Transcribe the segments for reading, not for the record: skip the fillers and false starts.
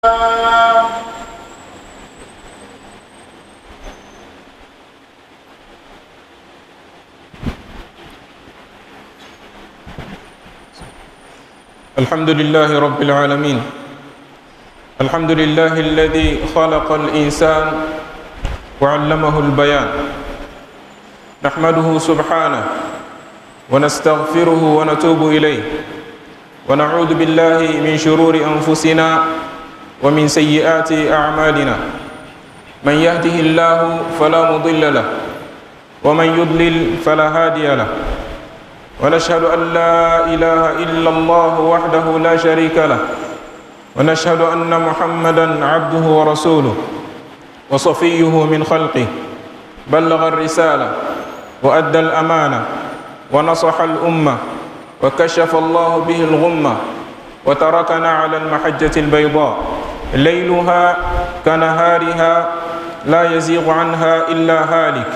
الحمد لله رب العالمين، الحمد لله الذي خلق الإنسان وعلمه البيان. نحمده سبحانه ونستغفره ونتوب إليه، ونعوذ بالله من شرور أنفسنا ومن سيئات أعمالنا. من يهده الله فلا مضل له ومن يضلل فلا هادي له. ونشهد أن لا إله إلا الله وحده لا شريك له، ونشهد أن محمدا عبده ورسوله وصفيه من خلقه، بلغ الرسالة وأدى الأمانة ونصح الأمة وكشف الله به الغمة وتركنا على المحجة البيضاء ليلها كنهارها لا يزيغ عنها إلا هالك.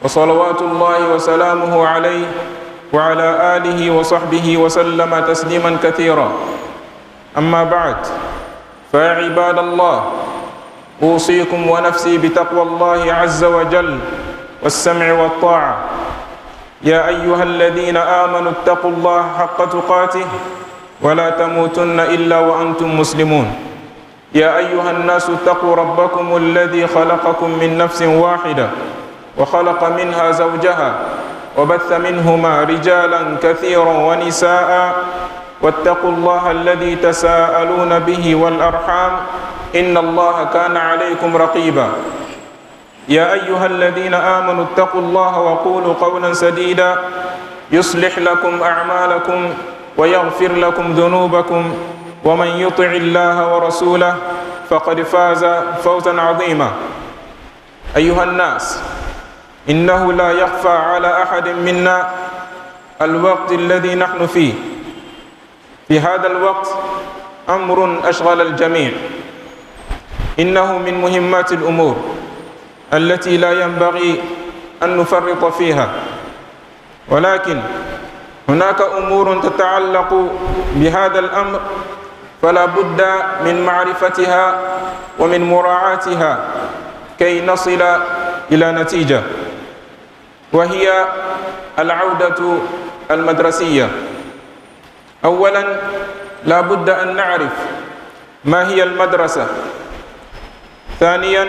وصلوات الله وسلامه عليه وعلى آله وصحبه وسلم تسليما كثيرا. أما بعد، فيا عباد الله، أوصيكم ونفسي بتقوى الله عز وجل والسمع والطاعة. يا أيها الذين آمنوا اتقوا الله حق تقاته ولا تموتن إلا وأنتم مسلمون. يا أيها الناس اتقوا ربكم الذي خلقكم من نفس واحدة وخلق منها زوجها وبث منهما رجالا كثيرا ونساء، واتقوا الله الذي تساءلون به والأرحام إن الله كان عليكم رقيبا. يا أيها الذين آمنوا اتقوا الله وقولوا قولا سديدا يصلح لكم أعمالكم ويغفر لكم ذنوبكم، ومن يطع الله ورسوله فقد فاز فوزا عظيما. أيها الناس، إنه لا يخفى على أحد منا الوقت الذي نحن فيه. في هذا الوقت أمر أشغل الجميع، إنه من مهمات الأمور التي لا ينبغي أن نفرط فيها، ولكن هناك أمور تتعلق بهذا الأمر فلا بد من معرفتها ومن مراعاتها كي نصل إلى نتيجة، وهي العودة المدرسية. أولا، لا بد أن نعرف ما هي المدرسة. ثانيا،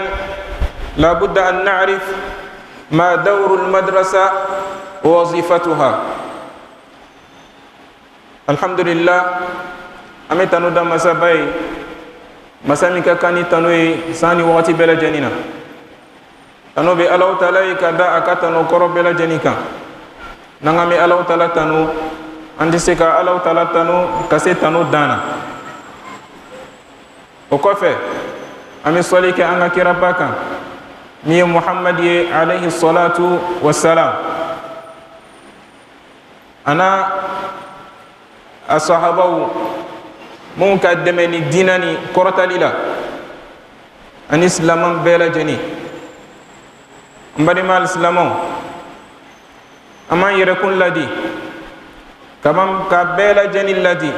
لا بد أن نعرف ما دور المدرسة ووظيفتها. الحمد لله، أمي تنو دا مسابي مسامي كاكاني تنوي ساني وغتي بلا جنينة تنو بي ألو تالاي كدا أكا تنو كورو بلا جنيكا نغامي ألو تالا تنو عندي سيكا ألو تالا تنو كسي تنو دانا وكوفي أمي صلي كأنغا كيراباكا مي محمد عليه الصلاة والسلام. أنا الصحابة مون كدمني ديناني كرتاليلا أن إسلام بلا جني أمباري مال إسلامو أما يركون لدي كمان كبلا جني لدي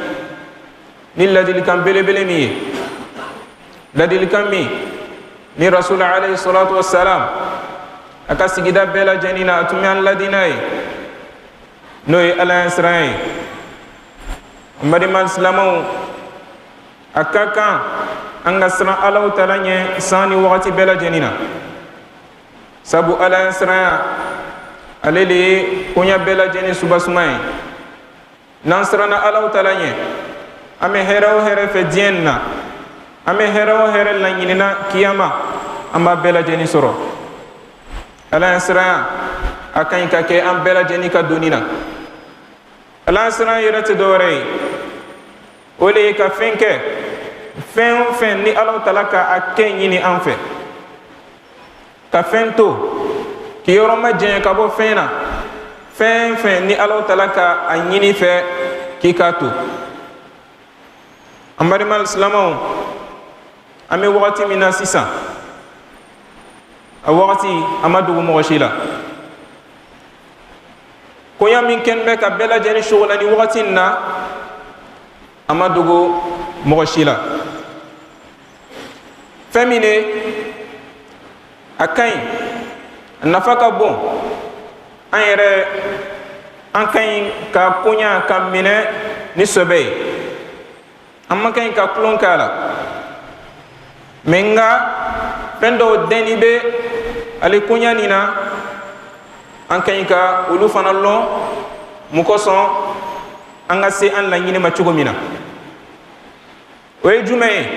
نلدي لكم بلا بلا مي لدي لكم مي ni رسول عليه الصلاة والسلام أكاسي بلا جنينا أتمنى لديناي نوي الله إسرائيل. أمباري مال إسلامو أكاكا أنغا سرا الله تعالى ني ساني وقتي بلا جنينا سابو الله سرا أليلي كونيا بلا جني سبا سماي نانسرنا الله تعالى ني أمي هراو هرا في ديننا أمي هراو هرا لنينا كياما أما بلا جني سرو الله سرا أكاين كاكي أم بلا جني كدونينا الله سرا يرت دوري ولي كفينك فين فين ni Allah Ta'ala ka ake ɲini an fɛ ka fɛn to k'i yɔrɔ ma jɛnya ka bɔ fɛn na fɛn fɛn ni Allah Ta'ala ka a ɲini fɛ k'i k'a to. An balima silamɛw, an bɛ wagati min na sisan, a wagati a ma dogo mɔgɔ si la. Koɲa min kɛn bɛ ka bɛɛ lajɛlen sogola ni wagati in na, a ma dogo mɔgɔ si la. Fɛn min de a ka ɲi, a nafa ka bon, an yɛrɛ an ka ɲi ka koɲa ka minɛ ni sɛbɛ ye, an man ka ɲi ka tulon k'a la. Mɛ nka fɛn dɔw dɛnni bɛ ale koɲa nin na, an ka ɲi ka olu fana lɔn mun kosɔn an ka se an laɲini ma cogo min na. O ye jumɛn ye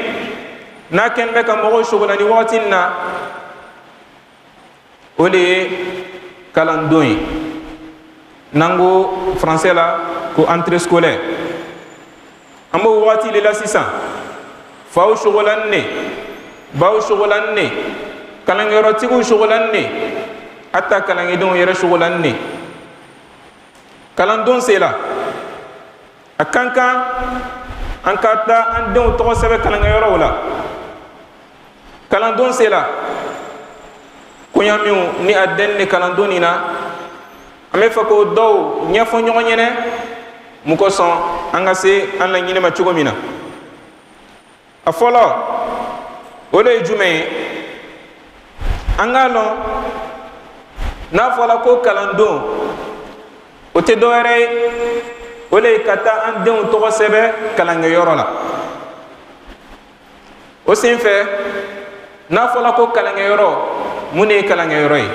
n'a kɛn bɛ ka mɔgɔw sogola ni wagati in na? O de ye kalandon ye, n'an ko français la ko entrée scolaire. An b'o wagati de la sisan. Faw sogolanin ne, baw sogolanin ne, kalankɛyɔrɔtigiw sogolanin ne, hatta kalankɛdenw yɛrɛ sogolanin ne. Kalandon sela, a kan kan an ka taa an denw tɔgɔ sɛbɛn kalankɛyɔrɔw la. Kalandon sela, koɲa minw ni a dɛn ne kalandon nin na, an bɛ fɛ k'o dɔw ɲɛfɔ ɲɔgɔn ɲɛnɛ mun kosɔn an ka se an laɲini ma cogo min na. A fɔlɔ, o de ye jumɛn ye? An k'a lɔn, n'a fɔla ko kalandon, o tɛ dɔwɛrɛ ye, o de ye ka taa an denw tɔgɔ sɛbɛn kalankɛyɔrɔ la. O sen fɛ, n'a fɔla ko kalankɛyɔrɔ, mun de ye kalankɛyɔrɔ ye?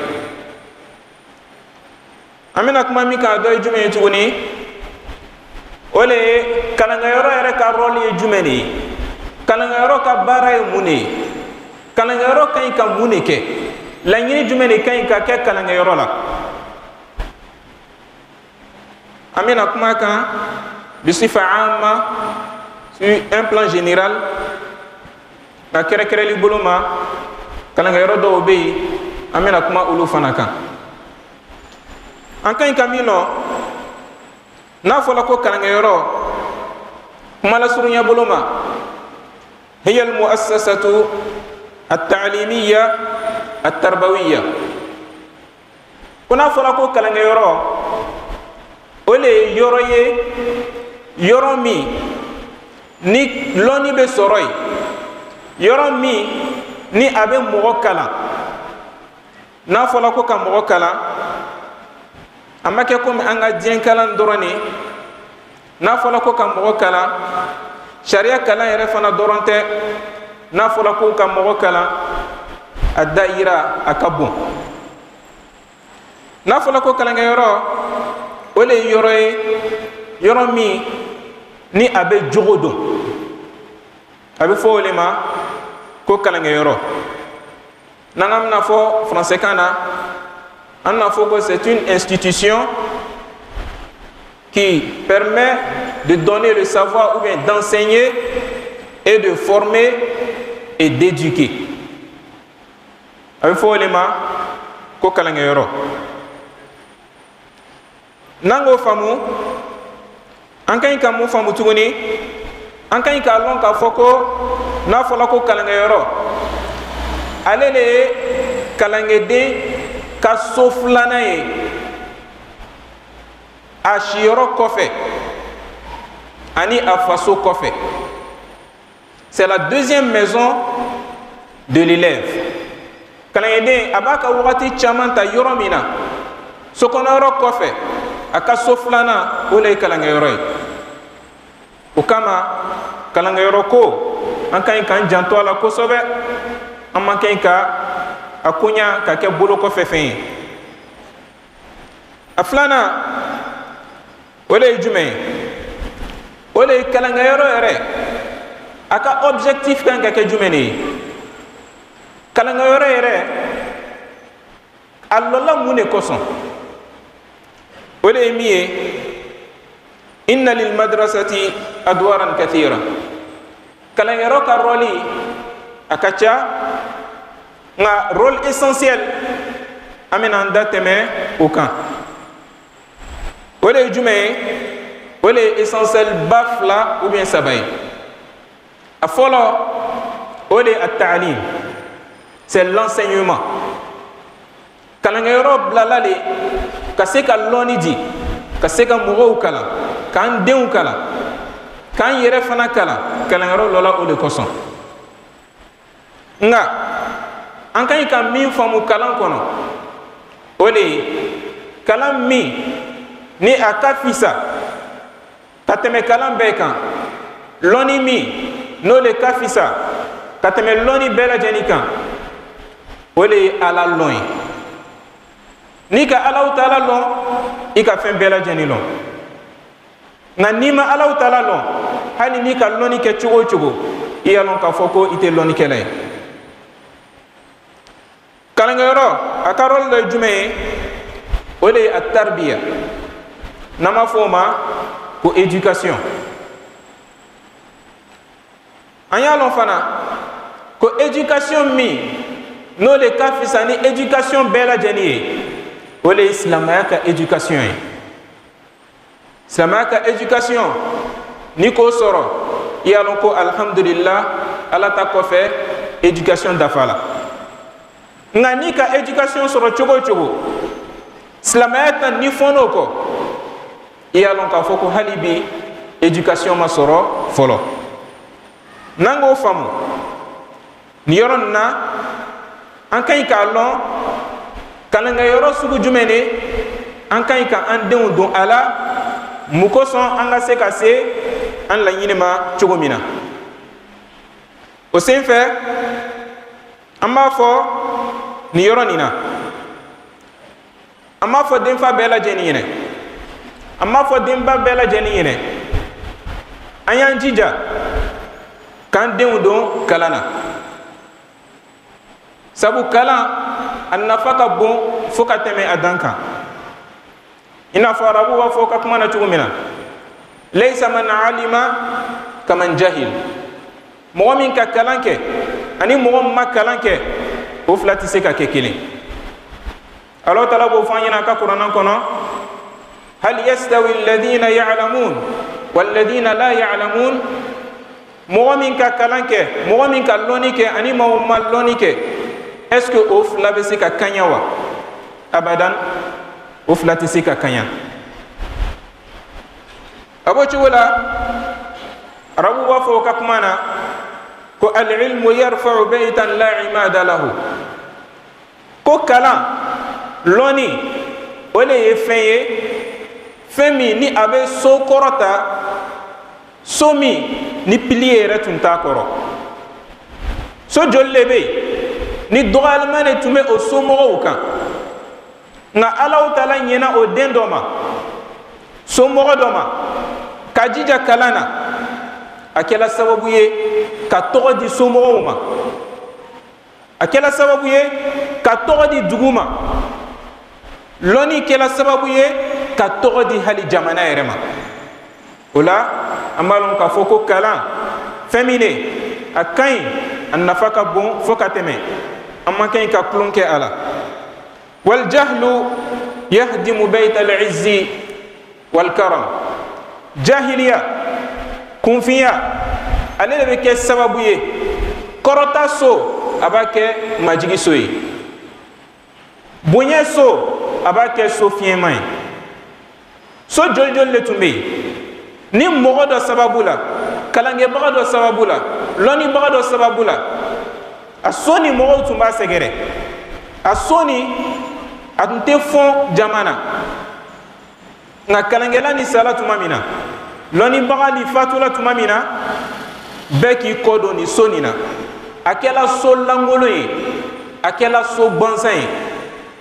An bɛna kuma min kan, a dɔ ye jumɛn ye tuguni? O de ye kalankɛyɔrɔ yɛrɛ ka rôle ye jumɛn de ye? Kalankɛyɔrɔ ka baara ye mun de ye? Kalankɛyɔrɔ ka ɲi ka mun de kɛ? Laɲini jumɛn de ka ɲi ka kɛ kalankɛyɔrɔ la? An bɛna kuma kan bisifa amma, sur un plan général, nka kɛrɛkɛrɛli bolo ma, kalankɛyɔrɔ dɔw bɛ yen, an bɛna kuma olu fana kan. An ka ɲi ka min lɔn, n'a fɔla ko kalankɛyɔrɔ, kuma lasurunya bolo ma, hiya almuassasatu التعليمية التربوية. Ko n'a fɔra ko kalankɛyɔrɔ, o le ye yɔrɔ ye, yɔrɔ min ni lɔnni bɛ sɔrɔ yen, yɔrɔ min ni a bɛ mɔgɔ kalan. N'a fɔra ko ka mɔgɔ kalan, a ma kɛ komi an ka diɲɛ kalan dɔrɔn de. N'a fɔra ko ka mɔgɔ kalan, sariya kalan yɛrɛ fana dɔrɔn tɛ. N'a fɔra ko ka mɔgɔ kalan, a dayira a ka bon. N'a fɔra ko kalankɛyɔrɔ, o de ye yɔrɔ ye, yɔrɔ min ni a bɛ jogo don, a bɛ fɔ o de ma ko kalankɛyɔrɔ. N'an ka bɛna fɔ français kan na, an bɛna fɔ ko c'est une institution qui permet de donner le savoir ou bien d'enseigner et de former et d'éduquer. A bɛ fɔ o de ma ko kalankɛyɔrɔ. N'an k'o faamu, an ka ɲi ka mun faamu tuguni? An ka ɲi k'a lɔn k'a fɔ ko n'a fɔla ko kalankɛyɔrɔ, ale de ye kalankɛden ka so filanan ye a siyɔrɔ kɔfɛ ani a faso kɔfɛ. C'est la deuxième maison de l'élève. Kalankɛden a b'a ka wagati caman ta yɔrɔ min na, sokɔnɔyɔrɔ kɔfɛ, a ka so filanan, o le ye kalankɛyɔrɔ ye. O kama, kalankɛyɔrɔ ko, an ka ɲi k'an janto a la kosɛbɛ. An man ka ɲi ka a koɲa ka kɛ bolo kɔfɛ fɛn ye. A filanan, o de ye jumɛn ye? O de ye kalankɛyɔrɔ yɛrɛ a ka objectif kan ka kɛ jumɛn de ye? Kalankɛyɔrɔ yɛrɛ a lɔla mun de kosɔn? O de ye min ye, inna lilmadrasati adwaran kathira. Kalankɛyɔrɔ ka rôle a ka ca, nka rôle essentiel, an bɛna an da tɛmɛ o kan. O de ye jumɛn ye? O de ye essentiel ba fila ou bien saba ye. A fɔlɔ, o de ye at-ta'lim, c'est l'enseignement. Kalankɛyɔrɔ bilala de ka se ka lɔnni di, ka se ka mɔgɔw kalan, k'an denw kalan, k'an yɛrɛ fana kalan. Kalankɛyɔrɔ lɔla o de kosɔn. Nka an ka ɲi ka min faamu kalan kɔnɔ, o de ye kalan min ni a ka fisa ka tɛmɛ kalan bɛɛ kan, lɔnni min n'o de ka fisa ka tɛmɛ lɔnni bɛɛ lajɛlen kan, o de ye Ala lɔn ye. N'i ka Alahu taala lɔn, i ka fɛn bɛɛ lajɛlen lɔn. Nka n'i ma Alahu taala lɔn, hali n'i ka lɔnni kɛ cogo o cogo, i y'a lɔn k'a fɔ ko i tɛ lɔnnikɛla ye. Kalankɛyɔrɔ a ka rôle dɔ ye jumɛn ye? O de ye a tarbiya, n'an b'a fɔ o ma ko éducation. An y'a lɔn fana ko éducation min n'o de ka fisa ni éducation bɛɛ lajɛlen ye, o de ye silamɛya ka éducation ye. Silamɛya ka éducation, n'i k'o sɔrɔ, i y'a lɔn ko alhamdulillah, Ala ta kɔfɛ, éducation dafa la. Nka n'i ka éducation sɔrɔ cogo o cogo, silamɛya ta ni fɔn'o kɔ, i y'a lɔn k'a fɔ ko hali bi éducation ma sɔrɔ fɔlɔ. N'an k'o faamu nin yɔrɔ nin na, an ka ɲi k'a lɔn kalankɛyɔrɔ sugu jumɛn de an ka ɲi ka an denw don a la, mun kosɔn an ka se ka se an laɲini ma cogo min na. O sen fɛ, an b'a fɔ nin yɔrɔ nin na, an b'a fɔ denfa bɛɛ lajɛlen ɲɛnɛ, an b'a fɔ denba bɛɛ lajɛlen ɲɛnɛ, an y'an jija k'an denw don kalan na, sabu kalan a nafa ka bon fo ka tɛmɛ a dan kan. I n'a fɔ arabu b'a fɔ ka kuma na cogo min na, laysa man alima kaman jahil. Mɔgɔ min ka kalan kɛ ani mɔgɔ min ma kalan kɛ, o fila tɛ se ka kɛ kelen. Ala taala b'o fɔ an ɲɛna a ka kuranɛ kɔnɔ: hal yastawi alladhina ya'lamun walladhina la ya'lamun. Mɔgɔ min ka kalan kɛ, mɔgɔ min ka lɔnni kɛ ani mɔgɔ min ma lɔnni kɛ, est ce que o fila bɛ se ka kaɲa wa? Abadan, o fila tɛ se ka kaɲa. A b'o cogo la, arabu b'a fɔ o ka kuma na ko al-ilmu yarfa'u baytan la imada lahu. Ko kalan, lɔnni, o de ye fɛn ye, fɛn min ni a bɛ so kɔrɔta, so min ni pilier yɛrɛ tun t'a kɔrɔ. So joli de bɛ yen ni dɔgɔyalima de tun bɛ o somɔgɔw kan, nka Alahu taala ɲɛna o den dɔ ma, somɔgɔ dɔ ma, ka jija kalan na, a kɛla sababu ye ka tɔgɔ di somɔgɔw ma, a kɛla sababu ye ka tɔgɔ di dugu ma, lɔnni kɛla sababu ye ka tɔgɔ di hali jamana yɛrɛ ma. O la, an b'a lɔn k'a fɔ ko kalan fɛn min de a ka ɲi, a nafa ka bon fo ka tɛmɛ, an man ka ɲi ka tulon kɛ a la. Waljahlu yahdimu bayta al-izzi walkaram. Jahiliya, kunfinya, ale de bɛ kɛ sababu ye kɔrɔta so, a b'a kɛ majigi so ye, bonya so, a b'a kɛ so fiɲɛma ye. So joli joli de tun bɛ yen ni mɔgɔ dɔ sababu la, kalankɛbaga dɔ sababu la, lɔnnibaga dɔ sababu la, a so ni mɔgɔw tun b'a sɛgɛrɛ, a so ni a tun tɛ fɔn jama na. Nka kalankɛla ni sala tuma min na, lɔnnibaga ni fatula tuma min na, bɛɛ k'i kɔ don nin so nin na. A kɛla so lankolon ye, a kɛla so gansan ye,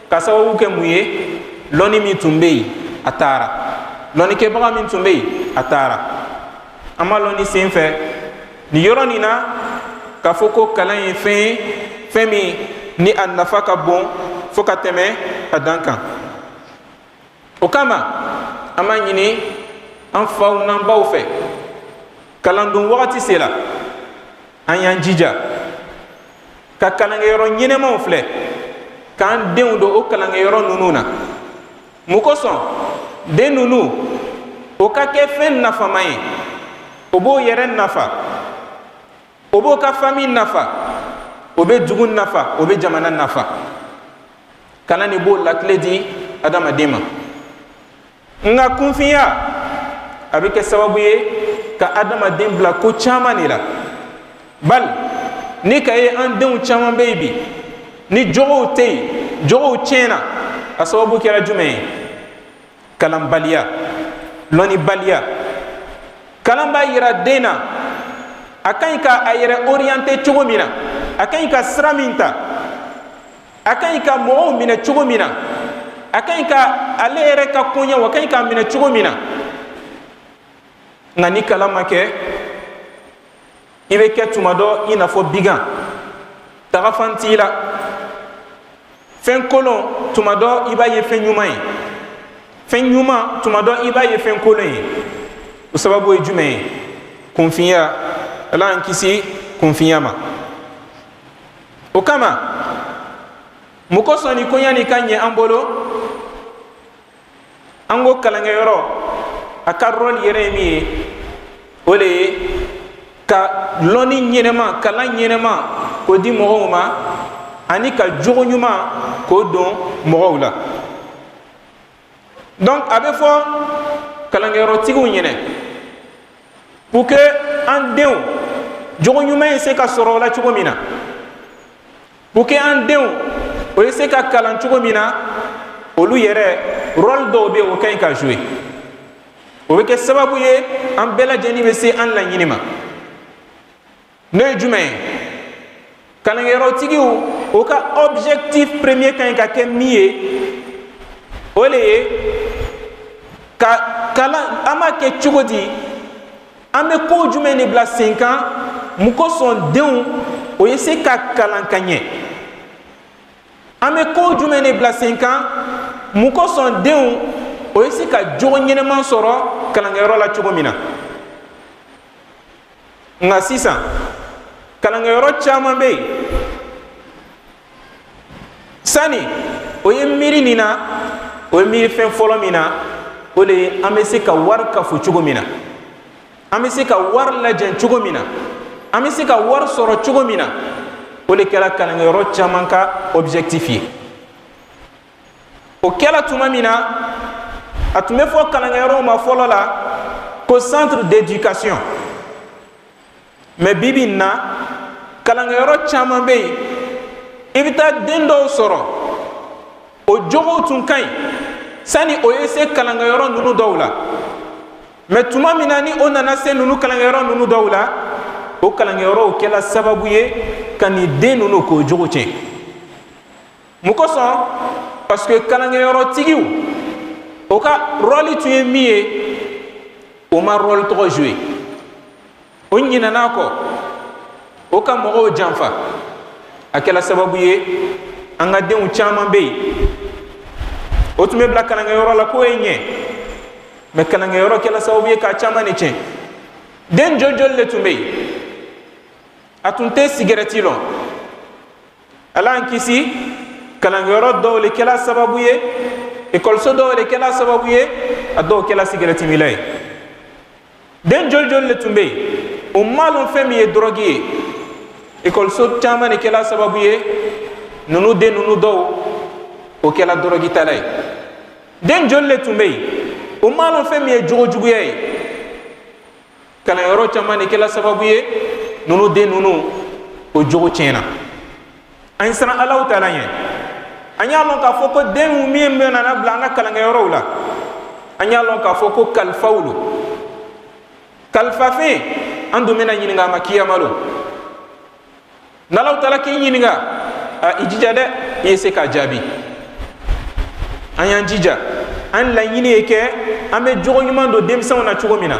ka sababu kɛ mun ye? Lɔnni min tun bɛ yen, a taara. Lɔnnikɛbaga min tun bɛ yen, a taara. An b'a lɔn ni sen fɛ nin yɔrɔ nin na k'a fɔ ko kalan ye fɛn ye, fɛn min ni a nafa ka bon fo ka tɛmɛ a dan kan. O kama, an b'a ɲini an faw n'an baw fɛ, kalandon wagati sera, an y'an jija ka kalankɛyɔrɔ ɲɛnɛmaw filɛ k'an denw don o kalankɛyɔrɔ ninnu na. Mun kosɔn? Den ninnu o ka kɛ fɛn nafama ye, o b'o yɛrɛ nafa, o b'o ka famille nafa, o bɛ dugu nafa, o bɛ jamana nafa. Kalan de b'o lakile di adamaden ma. Nka kunfinya, a bɛ kɛ sababu ye ka adamaden bila ko caman de la. Bali Ni ka ye an denw caman bɛ yen bi ni jogow tɛ yen, jogow tiɲɛna, a sababu kɛra jumɛn ye? Kalanbaliya, lɔnnibaliya. Kalan b'a yira den na a ka ɲi ka a yɛrɛ orienter cogo min na, a ka ɲi ka sira min ta, a ka ɲi ka mɔgɔw minɛ cogo min na, a ka ɲi ka ale yɛrɛ ka koɲɛw, a ka ɲi k'a minɛ cogo min na. Nka ni kalan ma kɛ, i bɛ kɛ tuma dɔ i n'a fɔ bigan, tagafan t'i la. Fɛn kolon, tuma dɔ i b'a ye fɛn ɲuman ye, fɛn ɲuman, tuma dɔ i b'a ye fɛn kolon ye. O sababu ye jumɛn ye? Kunfinya. Ala y'an kisi kunfinya ma. O kama, mun kosɔn ni koɲa nin ka ɲɛ an bolo? An ko kalankɛyɔrɔ, a ka rôle yɛrɛ ye min ye, o de ye ka lɔnni ɲɛnɛma, kalan ɲɛnɛma k'o di mɔgɔw ma, ani ka jogo ɲuman k'o don mɔgɔw la. Donc a bɛ fɔ kalankɛyɔrɔtigiw ɲɛnɛ, pour que an denw jogo ɲuman ye se ka sɔrɔ o la cogo min na, pour que an denw o ye se ka kalan cogo min na, olu yɛrɛ rôle dɔw bɛ yen, o ka ɲi ka jouer. O bɛ kɛ sababu ye an bɛɛ lajɛlen bɛ se an laɲini ma. N'o ye jumɛn ye? Kalankɛyɔrɔtigiw, o ka objectif premier ka ɲi ka kɛ min ye, o de ye ka kalan. An b'a kɛ cogo di? An bɛ ko jumɛn de bila sen kan mun kosɔn denw o ye se ka kalan ka ɲɛ? An bɛ ko jumɛn de bila sen kan mun kosɔn denw o ye se ka jogo ɲɛnɛman sɔrɔ kalankɛyɔrɔ la cogo min na? Nka sisan kalankɛyɔrɔ caman bɛ yen, sani o ye miiri nin na, o ye miiri fɛn fɔlɔ min na, o de ye an bɛ se ka wari kafo cogo min na, an bɛ se ka wari lajɛ cogo min na, an bɛ se ka wari sɔrɔ cogo min na. O de kɛra kalankɛyɔrɔ caman ka objectif ye. O kɛla tuma min na, a tun bɛ fɔ kalankɛyɔrɔw ma fɔlɔ la ko centre d'éducation. Mais bi bi in na, kalankɛyɔrɔ caman bɛ yen, i bɛ taa den dɔw sɔrɔ, o jogow tun ka ɲi sani o ye se kalankɛyɔrɔ ninnu dɔw la. Mais tuma min na ni o nana se ninnu kalankɛyɔrɔ ninnu dɔw la, o kalankɛyɔrɔw kɛla sababu ye ka nin den ninnu k'o jogo tiɲɛ. Mun kosɔn? Parce que kalankɛyɔrɔtigiw, o ka rôle tun ye min ye, o ma rôle tɔgɔ jouer. O ɲinɛna kɔ, o ka mɔgɔw janfa. A kɛla sababu ye an ka denw caman bɛ yen, o tun bɛ bila kalankɛyɔrɔ la k'o ye ɲɛ, mais kalankɛyɔrɔ kɛla sababu ye k'a caman de tiɲɛ. Den joli joli de tun bɛ yen, a tun tɛ sigɛrɛti lɔn? Ala y'an kisi, kalankɛyɔrɔ dɔw de kɛla sababu ye, ekɔliso dɔw de kɛla sababu ye, a dɔw kɛla sigɛrɛtimila ye. Den joli joli de tun bɛ yen, o m'a lɔn fɛn min ye dɔrɔgi ye? Ekɔliso caman de kɛla sababu ye, ninnu den ninnu dɔw o kɛla dɔrɔgitala ye. Den joli de tun bɛ yen, o m'a lɔn fɛn min ye jogojuguya ye? Kalanyɔrɔ caman de kɛla sababu ye, ninnu den ninnu o jogo tiɲɛna. An ye siran Alaw taala ɲɛ. An y'a lɔn k'a fɔ ko den min bɛ nana bila an ka kalankɛyɔrɔw la, an y'a lɔn k'a fɔ ko kalifaw lo, kalifafɛn. An dun bɛna ɲininka a ma kiyama lo. N'Alaw taala k'i ɲininka, a i jija dɛ, i ye se k'a jaabi. An y'an jija, an laɲini ye kɛ an bɛ jogo ɲuman don denmisɛnw na cogo min na,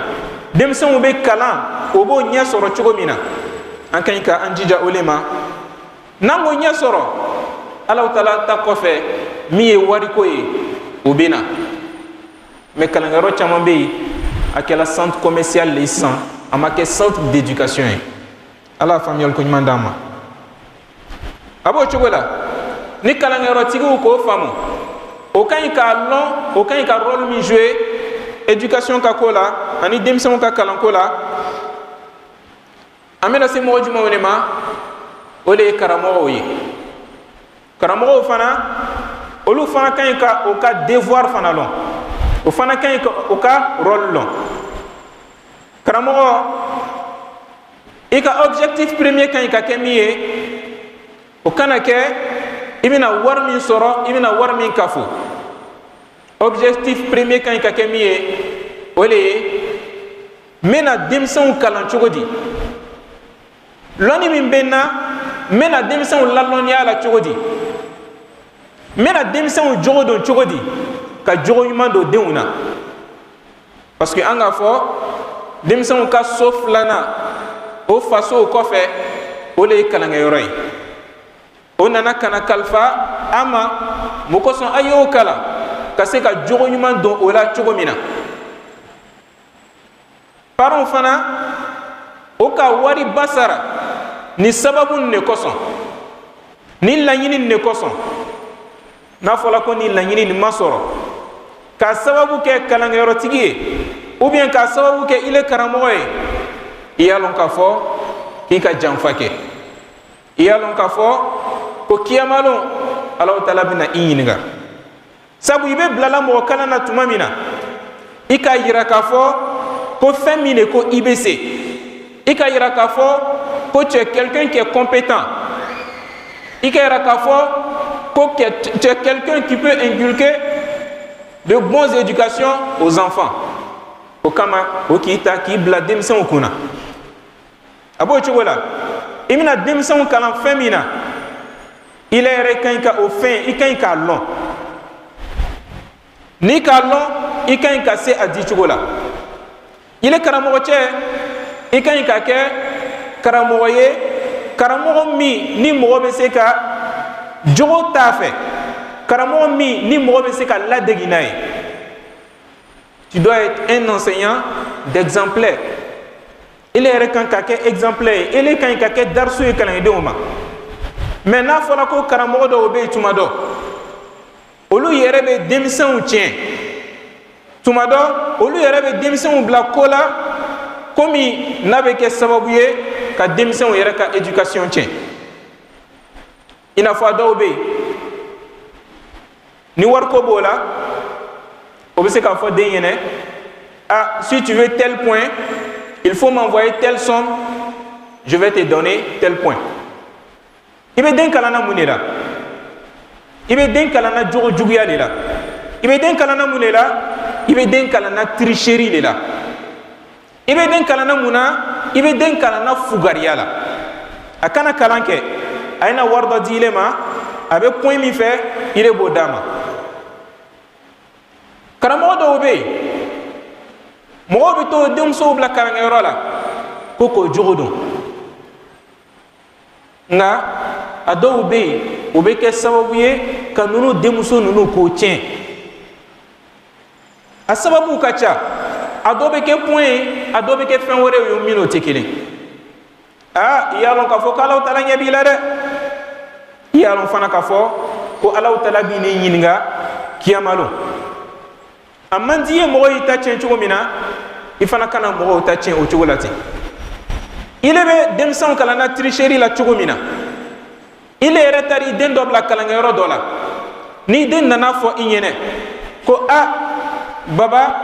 denmisɛnw bɛ kalan, o b'o ɲɛ sɔrɔ cogo min na, an ka ɲi ka an jija o le ma. N'an k'o ɲɛ sɔrɔ, Alaw taala ta kɔfɛ, min ye wariko ye, o bɛ na. Mais kalankɛyɔrɔ caman bɛ yen, a kɛla centre commercial le ye sisan, a ma kɛ centre d'éducation ye. Ala faamuyali ko ɲuman d'an ma. A b'o cogo la, ni kalankɛyɔrɔtigiw k'o faamu, o ka ɲi k'a lɔn, o ka ɲi ka rôle min jouer éducation ka ko la ani denmisɛnw ka kalanko la. An bɛna se mɔgɔ jumɛnw de ma? O de ye karamɔgɔw ye. Karamɔgɔw fana, olu fana ka ɲi ka o ka devoir fana lɔn, o fana ka ɲi ka o ka rôle lɔn. Karamɔgɔ I ka objectif premier ka ɲi ka kɛ min ye, o kana kɛ i bɛna wari min sɔrɔ, i bɛna wari min kafo. Objectif premier ka ɲi ka kɛ min ye, o de ye n bɛna denmisɛnw kalan cogo di, lɔnni min bɛ n na, n bɛna denmisɛnw lalɔnniya la cogo di, n bɛna denmisɛnw jogo don cogo di, ka jogo ɲuman don denw na. Parce que an k'a fɔ denmisɛnw ka so filanan, o fasow kɔfɛ, o de ye kalankɛyɔrɔ ye. O nana ka na kalifa an ma mun kosɔn? A y'o kalan ka se ka jogo ɲuman don o la cogo min na. Parents fana, o ka wari ba sara ni sababu nin de kosɔn, ni laɲini nin de kosɔn. N'a fɔra ko ni laɲini nin ma sɔrɔ k'a sababu kɛ kalankɛyɔrɔtigi ye ou bien k'a sababu kɛ ile karamɔgɔ ye, i y'a lɔn k'a fɔ k'i ka janfa kɛ. I y'a lɔn k'a fɔ ko kiyamalon, Alahu Taala bɛna i ɲininka, sabu i bɛ bilala mɔgɔ kalan na tuma min na, i k'a yira k'a fɔ ko fɛn min de ko i bɛ se, i k'a yira k'a fɔ ko tu es quelqu'un qui est compétent, i k'a yira k'a fɔ ko tu es quelqu'un qui peut inculquer de bonnes éducations aux enfants. O kama o k'i ta k'i bila denmisɛnw kunna. A b'o cogo la, i bɛna denmisɛnw kalan fɛn min na, i yɛrɛ ka ɲi ka o fɛn, i ka ɲi k'a lɔn. N'i k'a lɔn, i ka ɲi ka se a di cogo la. I le karamɔgɔ cɛ, i ka ɲi ka kɛ karamɔgɔ ye, karamɔgɔ min ni mɔgɔ bɛ se ka jogo t'a fɛ, karamɔgɔ min ni mɔgɔ bɛ se ka ladegi n'a ye. Tu dois être un enseignant d'exemplaire. Ile yɛrɛ kan ka kɛ exemplaire ye, ele kan ka kɛ darisu ye kalandenw ma. Mais n'a fɔra ko karamɔgɔ dɔw bɛ yen, tuma dɔ olu yɛrɛ bɛ denmisɛnw tiɲɛ, tuma dɔ olu yɛrɛ bɛ denmisɛnw bila ko la, komi n'a bɛ kɛ sababu ye ka denmisɛnw yɛrɛ ka éducation tiɲɛ. I n'a fɔ a dɔw bɛ yen, ni wariko b'o la, o bɛ se k'a fɔ den ɲɛnɛ: "Ah, si tu veux tel point, il faut m'envoyer telle somme, je vais te donner tel point." I bɛ den kalan na mun de la? I bɛ den kalan na jogo juguya de la. I bɛ den kalan na mun de la? I bɛ den kalan na tricherie de la. I bɛ den kalan na mun na? I bɛ den kalan na fugariya la. A kana kalan kɛ, a ye na wari dɔ di ile ma, a bɛ point min fɛ, i de b'o d'a ma. Karamɔgɔ dɔw bɛ yen, mɔgɔw bɛ to denmusow bila kalankɛyɔrɔ la ko k'o jogo dɔn, nka a dɔw bɛ yen, o bɛ kɛ sababu ye ka ninnu denmuso ninnu k'o tiɲɛ. A sababu ka ca. A dɔ bɛ kɛ point ye, a dɔ bɛ kɛ fɛn wɛrɛw ye minnu tɛ kelen. Aa, i y'a lɔn k'a fɔ k'Alahu Taala ɲɛ b'i la dɛ. I y'a lɔn fana k'a fɔ ko Alahu Taala b'i n'i ɲininka kiyama lon. A man di i ye mɔgɔ y'i ta tiɲɛ cogo min na, i fana kana mɔgɔw ta tiɲɛ o cogo la ten. Ile bɛ denmisɛnw kalan na tricherie la cogo min na, ile yɛrɛ taara i den dɔ bila kalankɛyɔrɔ dɔ la, ni den nana fɔ i ɲɛnɛ ko: "A baba,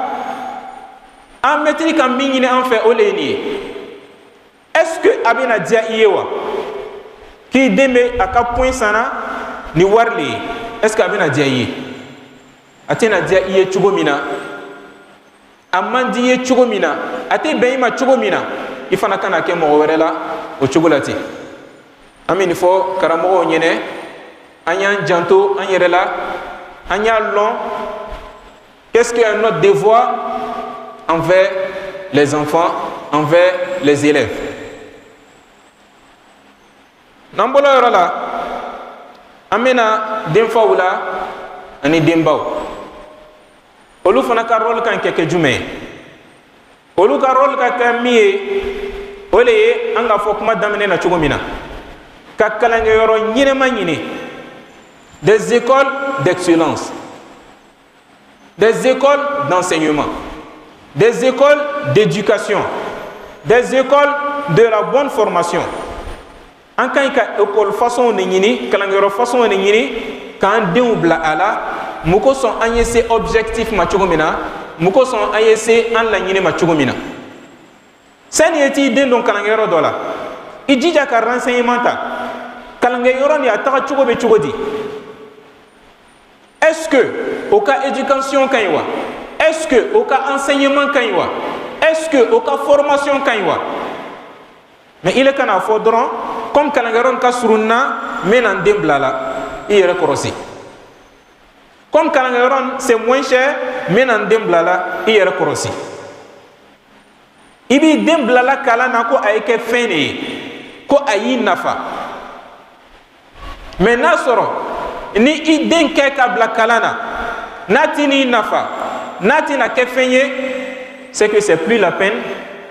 an mɛtiri ka min ɲini an fɛ, o le ye nin ye", est ce que a bɛna diya i ye wa, k'i den bɛ a ka point sanna ni wari le ye? Est ce que a bɛna diya i ye? A tɛna diya i ye cogo min na, a man di i ye cogo min na, a tɛ bɛn i ma cogo min na, i fana kana kɛ mɔgɔ wɛrɛ la o cogo la ten. An bɛ nin fɔ karamɔgɔw ɲɛnɛ: an y'an janto an yɛrɛ la, an y'a lɔn qu'est-ce que notre devoir envers les enfants, envers les élèves. N'an bɔra yɔrɔ la, an bɛna denfaw la ani denbaw. Olu fana ka rôle kan ka kɛ jumɛn ye? Olu ka rôle ka kɛ min ye, o de ye an k'a fɔ kuma daminɛ na cogo min na, ka kalankɛyɔrɔ ɲɛnɛma ɲini, des écoles d'excellence, des écoles d'enseignement, des écoles d'éducation, des écoles de la bonne formation. An ka ɲi ka école façon de ɲini, kalankɛyɔrɔ façon de ɲini k'an denw bila a la. Mun kosɔn? An ye se objectif ma cogo min na, mun kosɔn? An ye se an laɲini ma cogo min na. Sani ye t'i den don kalankɛyɔrɔ dɔ la. I jija ka renseignement ta kalankɛyɔrɔ nin, a taga cogo bɛ cogo di? Est-ce que o ka éducation ka ɲi wa? Est-ce que o ka enseignement ka ɲi wa? Est-ce que o ka formation ka ɲi wa? Mais ile kana fɔ dɔrɔn comme kalankɛyɔrɔ nin ka surun n na, n bɛ na n den bila la. I yɛrɛ kɔrɔsi. Comme kalankɛyɔrɔ nin, c'est moins cher, n bɛ na n den bila la. I yɛrɛ kɔrɔsi. I b'i den bila la kalan na ko a ye kɛ fɛn de ye, ko a y'i nafa. Mais n'a sɔrɔ ni i den kɛ ka bila kalan na, n'a ti n'i nafa, n'a tɛna kɛ fɛn ye, c'est que c'est plus la peine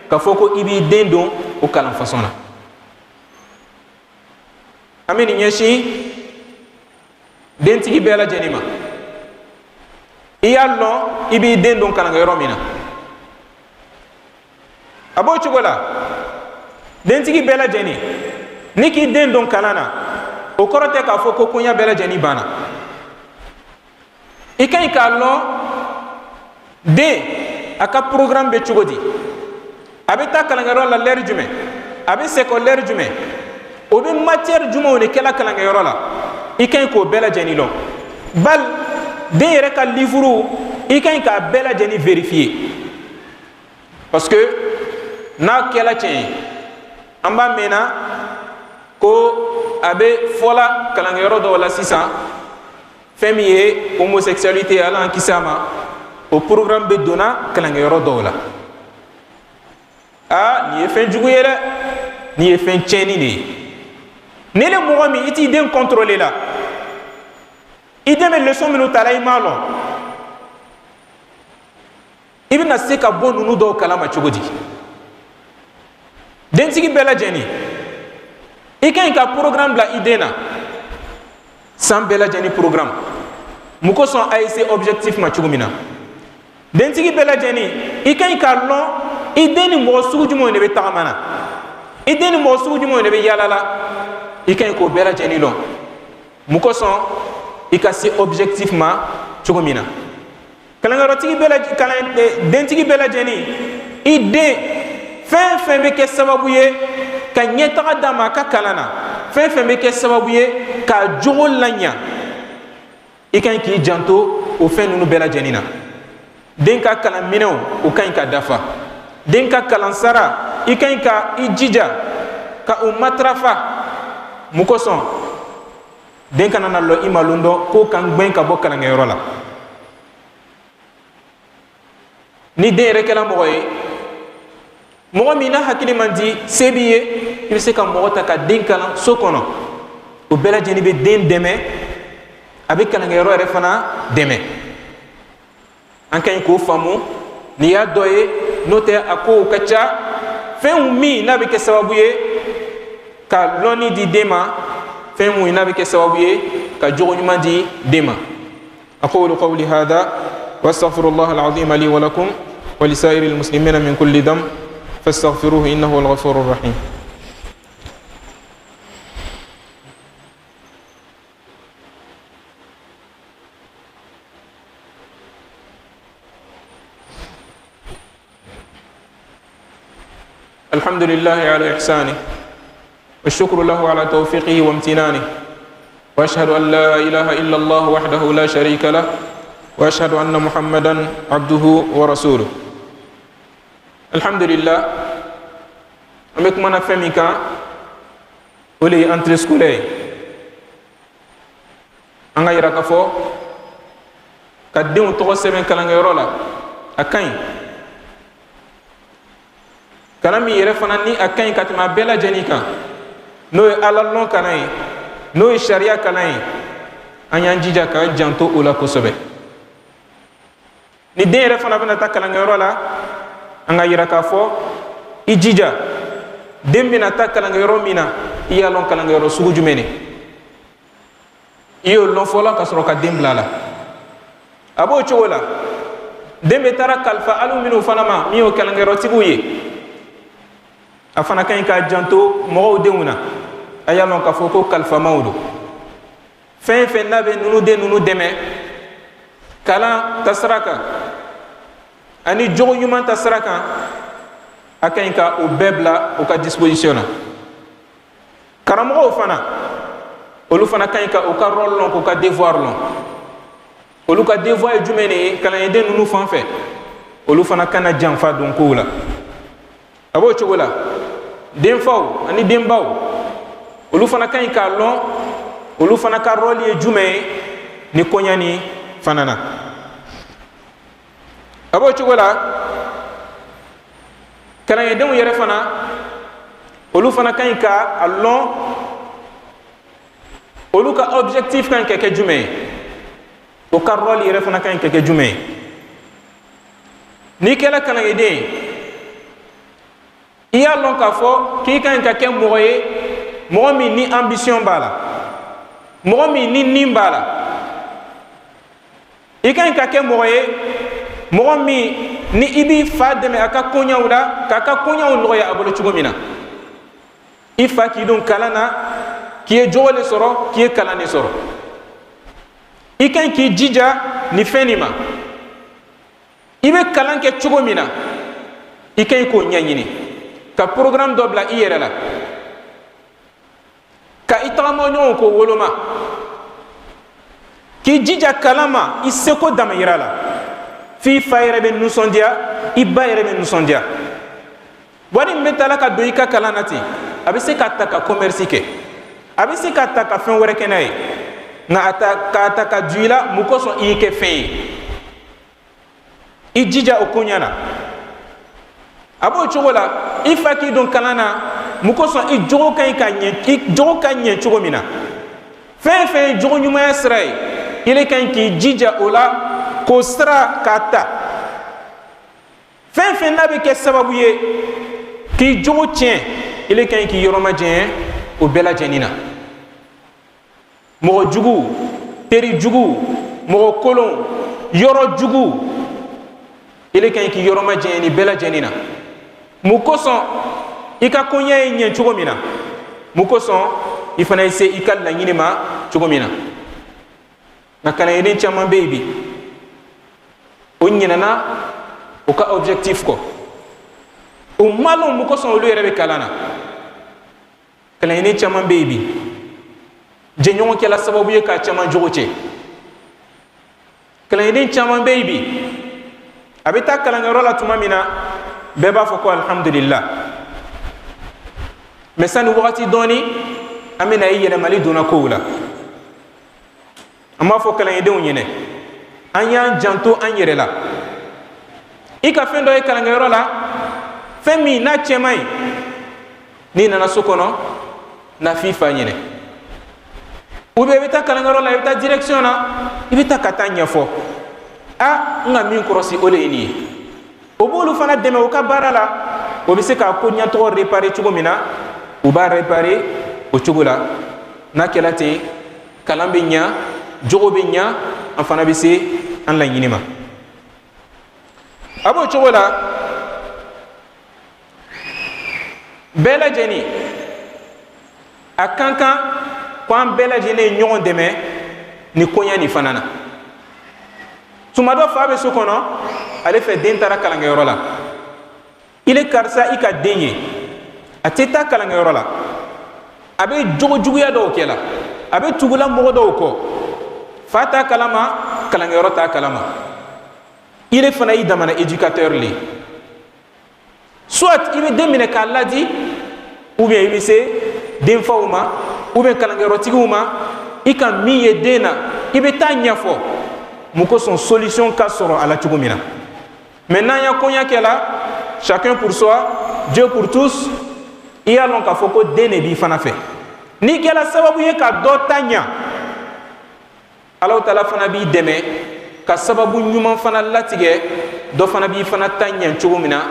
k'a fɔ ko i b'i den don o kalan façon na. An bɛ nin ɲɛsin dentigi bɛɛ lajɛlen ma. I y'a lɔn i b'i den don kalankɛyɔrɔ min na, a b'o cogo la. Dentigi bɛɛ lajɛlen, ni k'i den don kalan na, o kɔrɔ tɛ k'a fɔ ko koɲa bɛɛ lajɛlen banna. I ka ɲi k'a lɔn den a ka programme bɛ cogo di, a bɛ taa kalankɛyɔrɔ la lɛri jumɛn, a bɛ segin lɛri jumɛn, o bɛ matière jumɛnw de kɛla kalankɛyɔrɔ la. I ka ɲi k'o bɛɛ lajɛlen lɔn. Bal den yɛrɛ ka livre, i ka ɲi k'a bɛɛ lajɛlen vérifier, parce que n'a kɛla tiɲɛ ye, an b'a mɛnna ko a bɛ fɔla kalankɛyɔrɔ dɔw la sisan, fɛn min ye homosexualité, Ala y'an kisi a ma, o programme bɛ donna kalankɛyɔrɔ dɔw la. Aa, nin ye fɛn jugu ye dɛ, nin ye fɛn tiɲɛni de ye. Ni ne mɔgɔ min i t'i den contrôler la, i den bɛ leçon minnu ta la, i m'a lɔn, i bɛna se ka bɔ ninnu dɔw kalama cogo di? Dentigi bɛɛ lajɛlen, i ka ɲi ka programme bila i den na san bɛɛ lajɛlen, programme mun kosɔn a ye se objectif ma cogo min na. Dentigi bɛɛ lajɛlen, i ka ɲi k'a lɔn i den ni mɔgɔ sugu jumɛnw de bɛ tagama na, i den ni mɔgɔ sugu jumɛnw de bɛ yaala la. I ka ɲi k'o bɛɛ lajɛlen lɔn mun kosɔn i ka se objectif ma cogo min na. Kalankɛyɔrɔtigi bɛɛ lajɛlen, kalan dentigi bɛɛ lajɛlen, i den fɛn fɛn bɛ kɛ sababu ye ka ɲɛtaga d'a ma a ka kalan na, fɛn fɛn bɛ kɛ sababu ye k'a jogo laɲa, i ka ɲi k'i janto o fɛn ninnu bɛɛ lajɛlen na. Den ka kalanminɛnw, o ka ɲi ka dafa. Den ka kalansara, i ka ɲi ka i jija ka o matarafa. Mun kosɔn? Den kana na lɔ i ma lon dɔ k'o kan gbɛn ka bɔ kalankɛyɔrɔ la. Ni den yɛrɛ kɛra mɔgɔ ye, mɔgɔ min n'a hakili man di, se b'i ye, i bɛ se ka mɔgɔ ta ka den kalan so kɔnɔ. O bɛɛ lajɛlen bɛ den dɛmɛ, a bɛ kalankɛyɔrɔ yɛrɛ fana dɛmɛ. An ka ɲi k'o faamu. N'i y'a dɔ ye, n'o tɛ a kow ka ca, fɛn min n'a bɛ kɛ sababu ye ka lɔnni di den ma, fɛn mun n'a bɛ kɛ sababu ye ka jogo ɲuman di den ma. أقول قولي هذا وأستغفر الله العظيم لي ولكم ولسائر المسلمين من كل ذنب فاستغفروه إنه هو الغفور الرحيم. الحمد لله على إحسانه، والشكر له على توفيقه وامتنانه، وأشهد أن لا إله إلا الله وحده لا شريك له، وأشهد أن محمدا عبده ورسوله. الحمد لله. An bɛ kuma na fɛn min kan, o de ye entrée scolaire ye. An ka yira k'a fɔ ka denw tɔgɔ sɛbɛn kalankɛyɔrɔ la, a ka ɲi. Kalan min yɛrɛ fana ni a ka ɲi ka tɛmɛ a bɛɛ lajɛlen kan, n'o ye Ala lɔn kalan ye, n'o ye sariya kalan ye, an y'an jija k'an janto o la kosɛbɛ. Ni den yɛrɛ fana bɛna taa kalankɛyɔrɔ la, an ka yira k'a fɔ i jija den bɛna taa kalankɛyɔrɔ min na, i y'a lɔn kalankɛyɔrɔ sugu jumɛn de, i y'o lɔn fɔlɔ ka sɔrɔ ka den bila a la. A b'o cogo la, den bɛ taara kalifa alu minnu fana ma, min y'o kalankɛyɔrɔtigiw ye, a fana ka ɲi k'a janto mɔgɔw denw na. A y'a lɔn k'a fɔ ko kalifamaw don. Fɛn fɛn n'a bɛ ninnu den ninnu dɛmɛ kalan ta sira kan ani jogo ɲuman ta sira kan, a ka ɲi ka o bɛɛ bila o ka disposition na. Karamɔgɔw fana, olu fana ka ɲi ka u ka rôle lɔn, k'u ka devoir lɔn. Olu ka devoir ye jumɛn de ye kalanyeden ninnu fan fɛ? Olu fana kana janfa don kow la. A b'o cogo la, denfaw ani denbaw, olu fana ka ɲi k'a lɔn olu fana ka rôle ye jumɛn ye ni koɲa ni fana na. A b'o cogo la, kalandenw yɛrɛ fana, olu fana ka ɲi ka a lɔn olu ka objectif ka ɲi ka kɛ jumɛn ye, o ka rôle yɛrɛ fana ka ɲi ka kɛ jumɛn ye. N'i kɛra kalanden ye, i y'a lɔn k'a fɔ k'i ka ɲi ka kɛ mɔgɔ ye, mɔgɔ min ni ambition b'a la, mɔgɔ min ni nin b'a la. I ka ɲi ka kɛ mɔgɔ ye, mɔgɔ min ni i b'i fa dɛmɛ a ka koɲaw la, k'a ka koɲaw nɔgɔya a bolo cogo min na. I fa k'i don kalan na, k'i ye jogo de sɔrɔ, k'i ye kalan de sɔrɔ. I ka ɲi k'i jija nin fɛn nin ma. I bɛ kalan kɛ cogo min na, i ka ɲi k'o ɲɛɲini, ka programme dɔ bila i yɛrɛ la, ka i tagamaɲɔgɔnw k'o woloma, k'i jija kalan ma i seko damayira la, f'i fa yɛrɛ bɛ nisɔndiya, i ba yɛrɛ bɛ nisɔndiya. Wari min bɛ taa la ka don i ka kalan na ten, a bɛ se ka ta ka commerce kɛ, a bɛ se ka ta ka fɛn wɛrɛ kɛ n'a ye, nka a ta k'a ta ka ju i la mun kosɔn? I y'i kɛ fɛn ye, i jija o koɲɛ na. A b'o cogo la, i fa k'i don kalan na mun kosɔn? I jogo ka ɲi ka ɲɛ, i jogo ka ɲɛ cogo min na, fɛn fɛn ye jogo ɲumanya sira ye, i le ka ɲi k'i jija o la, k'o sira k'a ta. Fɛn fɛn n'a bɛ kɛ sababu ye k'i jogo tiɲɛ, i le ka ɲi k'i yɔrɔ majanya o bɛɛ lajɛlen na. Mɔgɔ jugu, teri jugu, mɔgɔ kolon, yɔrɔ jugu, i le ka ɲi k'i yɔrɔ majanya nin bɛɛ lajɛlen na. Mun kosɔn? I ka koɲɛ ye ɲɛ cogo min na, mun kosɔn i fana ye se i ka laɲini ma cogo min na. Nka kalanyeden caman bɛ yen bi, o ɲinɛna o ka objectif kɔ, o ma lɔn mun kosɔn olu yɛrɛ bɛ kalan na. Kalanyeden caman bɛ yen bi, jɛɲɔgɔn kɛla sababu ye k'a caman jogo cɛ. Kalanyeden caman bɛ yen bi, a bɛ taa kalankɛyɔrɔ la tuma min na, bɛɛ b'a fɔ ko alhamdulillah, mɛ sani wagati dɔɔni, an bɛna ye yɛlɛmali donna kow la. An b'a fɔ kalandenw ɲɛnɛ, an y'an janto an yɛrɛ la. I ka fɛn dɔ ye kalankɛyɔrɔ la, fɛn min n'a cɛ man ɲi, n'i nana so kɔnɔ, n'a f'i fa ɲɛnɛ, ou bien i bɛ taa kalankɛyɔrɔ la, i bɛ taa direction na, i bɛ taa ka taa ɲɛfɔ: a n ka min kɔrɔsi, o de ye nin ye. O b'olu fana dɛmɛ u ka baara la, o bɛ se k'a ko ɲɛtɔgɔ réparer cogo min na, u b'a réparer o cogo la. N'a kɛla ten, kalan bɛ ɲa, jogo bɛ ɲa, an fana bɛ se an laɲini ma. A b'o cogo la, bɛɛ lajɛlen a kan kan ko an bɛɛ lajɛlen ye ɲɔgɔn dɛmɛ ni koɲɛ nin fana na. Tuma dɔ, fa bɛ so kɔnɔ, ale fɛ den taara kalankɛyɔrɔ la. I le karisa, i ka den ye, a tɛ taa kalankɛyɔrɔ la, a bɛ jogo juguya dɔw kɛ la, a bɛ tugula mɔgɔ dɔw kɔ. Fa t'a kalama, kalankɛyɔrɔ t'a kalama. I le fana y'i damana éducateur le, soit i bɛ den minɛ k'a ladi, ou bien i bɛ se denfaw ma, ou bien kalankɛyɔrɔtigiw ma. I ka min ye den na, i bɛ taa ɲɛfɔ mun kosɔn, solution ka sɔrɔ a la cogo min na. Mais n'an ya koɲɛ kɛ la chacun pour soi, Dieu pour tous, i y'a lɔn k'a fɔ ko den de b'i fana fɛ. N'i kɛra sababu ye ka dɔ ta ɲa, Alahu Taala fana b'i dɛmɛ ka sababu ɲuman fana latigɛ, dɔ fana b'i fana ta ɲɛ cogo min na.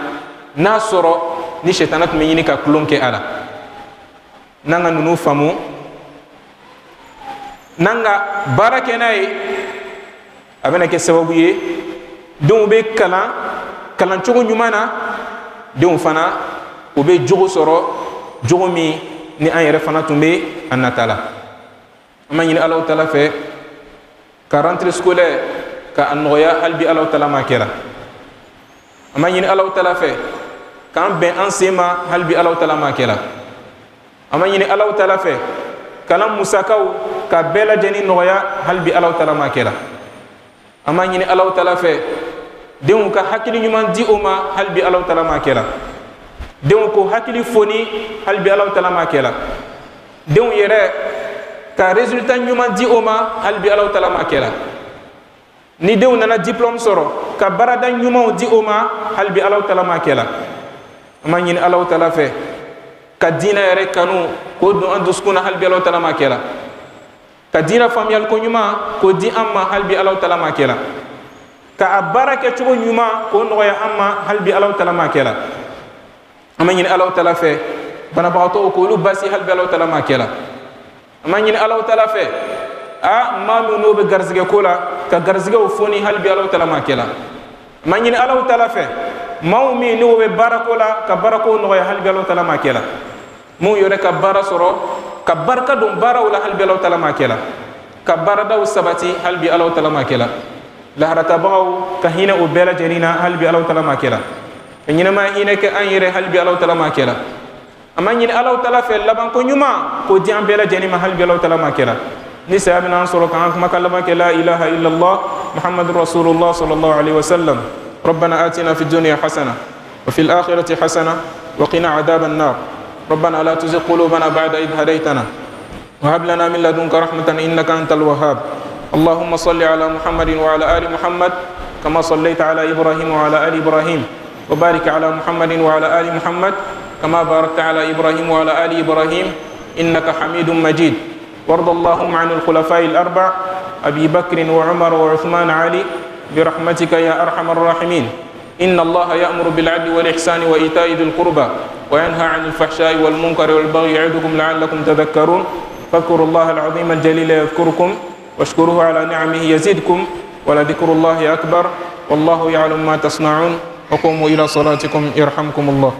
N'a sɔrɔ ni sɛtana tun bɛ ɲini ka tulon kɛ a la, n'an ka ninnu faamu, n'an ka baara kɛ n'a ye, a bɛna kɛ sababu ye denw bɛ kalan kalancogo ɲuman na, denw fana u bɛ jogo sɔrɔ, jogo min ni an yɛrɛ fana tun bɛ a nata la. An b'a ɲini Alahu Taala fɛ ka rentrée scolaire ka a nɔgɔya hali bi, Alahu Taala ma kɛra. An b'a ɲini Alahu Taala fɛ k'an bɛn an sen ma hali bi, Alahu Taala ma kɛra. An b'a ɲini Alahu taala fɛ kalan musakaw ka bɛɛ lajɛlen nɔgɔya, hali bi Alahu taala ma kɛ la. An b'a ɲini Alahu taala fɛ denw ka hakili ɲuman di o ma, hali bi Alahu taala ma kɛ la. Denw ko hakili foni, hali bi Alahu taala ma kɛ la. Denw yɛrɛ ka résultat ɲuman di o ma, hali bi Alahu taala ma kɛ la. Ni denw nana diplôme sɔrɔ, ka baarada ɲumanw di o ma, hali bi Alahu taala ma kɛ la. An b'a ɲini Alahu taala fɛ ka diinɛ yɛrɛ kanu k'o don an dusukun na, hali bi Alahu taala ma kɛ la. Ka diinɛ faamuyali ko ɲuman k'o di an ma, hali bi Alahu taala ma kɛ la. Ka a baara kɛcogo ɲuman k'o nɔgɔya an ma, hali bi Alahu taala ma kɛ la. An b'a ɲini Alahu taala fɛ banabagatɔw k'olu basi, hali bi Alahu taala ma kɛ la. An b'a ɲini Alahu taala fɛ a maa min n'o bɛ garizigɛ ko la, ka garizigɛw foni, hali bi Alahu taala ma kɛ la. An b'a ɲini Alahu taala fɛ maaw min n'o bɛ baarako la, ka baarako nɔgɔya, hali bi Alahu taala ma kɛ la. Mun yɛrɛ ka baara sɔrɔ, ka barika don baaraw la, hali bi Alahu taala ma kɛ la. Ka baaradaw sabati, hali bi Alahu taala ma kɛ la. Laharatabagaw ka hinɛ o bɛɛ lajɛlen na, hali bi Alahu taala ma kɛ la. Ka ɲɛnamaya hinɛ kɛ an yɛrɛ, hali bi Alahu taala ma kɛ la. An b'a ɲini Alahu taala fɛ labanko ɲuman k'o di an bɛɛ lajɛlen ma, hali bi Alahu taala ma kɛ la. Ni saya bɛna an sɔrɔ, k'an kumakan laban kɛ la ilaha illallah muhammadu rasulullah sallallahu alaihi wasallam. ربنا آتنا في الدنيا حسنة وفي الآخرة حسنة وقنا عذاب النار. ربنا لا تزغ قلوبنا بعد إذ هديتنا وهب لنا من لدنك رحمة إنك أنت الوهاب. اللهم صل على محمد وعلى آل محمد كما صليت على إبراهيم وعلى آل إبراهيم، وبارك على محمد وعلى آل محمد كما باركت على إبراهيم وعلى آل إبراهيم إنك حميد مجيد. وارض اللهم عن الخلفاء الأربع أبي بكر وعمر وعثمان علي برحمتك يا أرحم الراحمين. إن الله يأمر بالعدل والإحسان وإيتاء ذي القربى وينهى عن الفحشاء والمنكر والبغي يعظكم لعلكم تذكرون. فاذكروا الله العظيم الجليل يذكركم، واشكروه على نعمه يزدكم، ولذكر الله أكبر، والله يعلم ما تصنعون. وقوموا إلى صلاتكم يرحمكم الله.